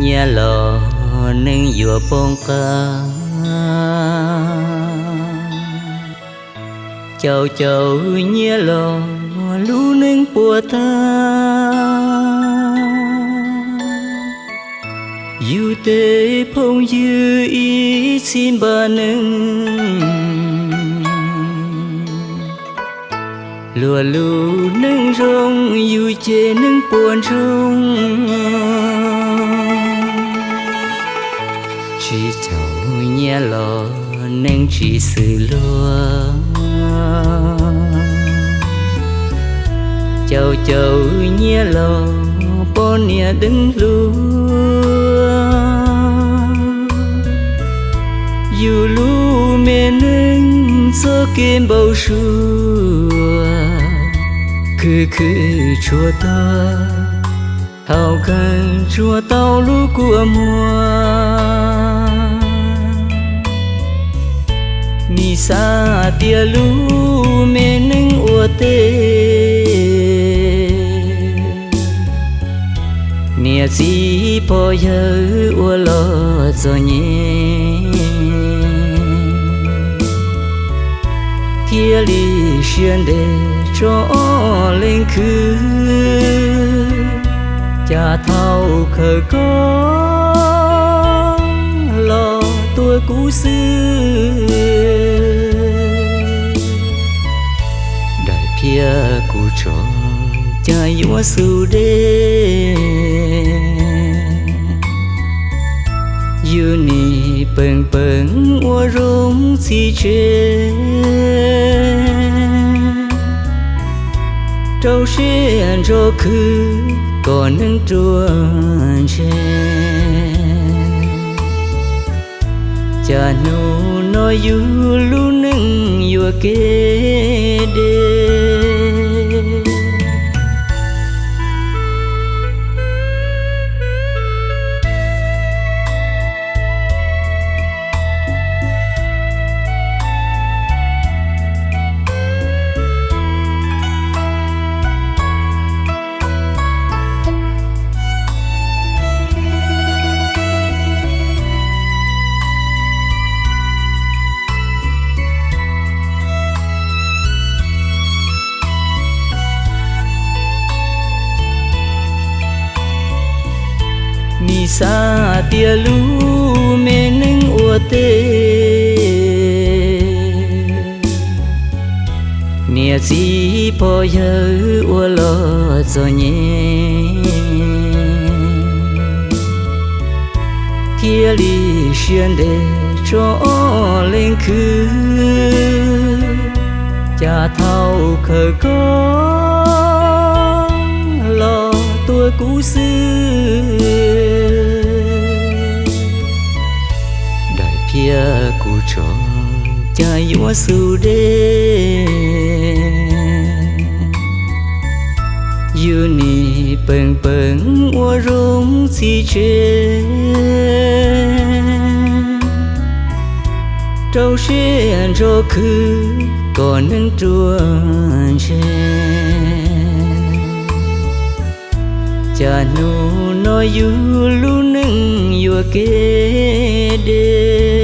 nyiaj los neeg yuav poob qab. Caum caum nyiaj los lub neej puas tag. Yus tej phooj ywg ib txhij npaj neeg, luag lub neej zoo yus ces neeg puas ntsoog. Tsis caum nyiaj los neeg tsis xws luag. Caum caum nyiaj los poj niam deev hluas. Yus lub me neej txoj kev npau suav, khwv khwv tshuav tag, thaum kawg tsuas tau lub kua muag. Nim xav tias lub me neej ua teb, niam txiv pog yawg ua los txom nyem, thiaj li siab ntev tso ob leeg khwv. Cas thaum khaws koj los tuag kuv xwb, daim phiaj kuv tso cas yuav xu deb. Yus nim peem peem ua zoo txhim tseg, rau siab ntso khwv kom neeg ruaj ntseg. Cas hnub no yus lub neej yuav kev deb. Nim xav tias lub me neej ua teb, niam txiv pog yawg ua los txom nyem, thiaj li siab ntev tso ob leeg khwv. Cas thaum khaws koj los tuag kuv xwb, daim phiaj kuv tso cas yuav xu deb. Yus nim peem peem ua zoo txhim tseg, rau siab ntso khwv kom neeg ruaj ntseg. Cas hnub no yus lub neej yuav kev deb.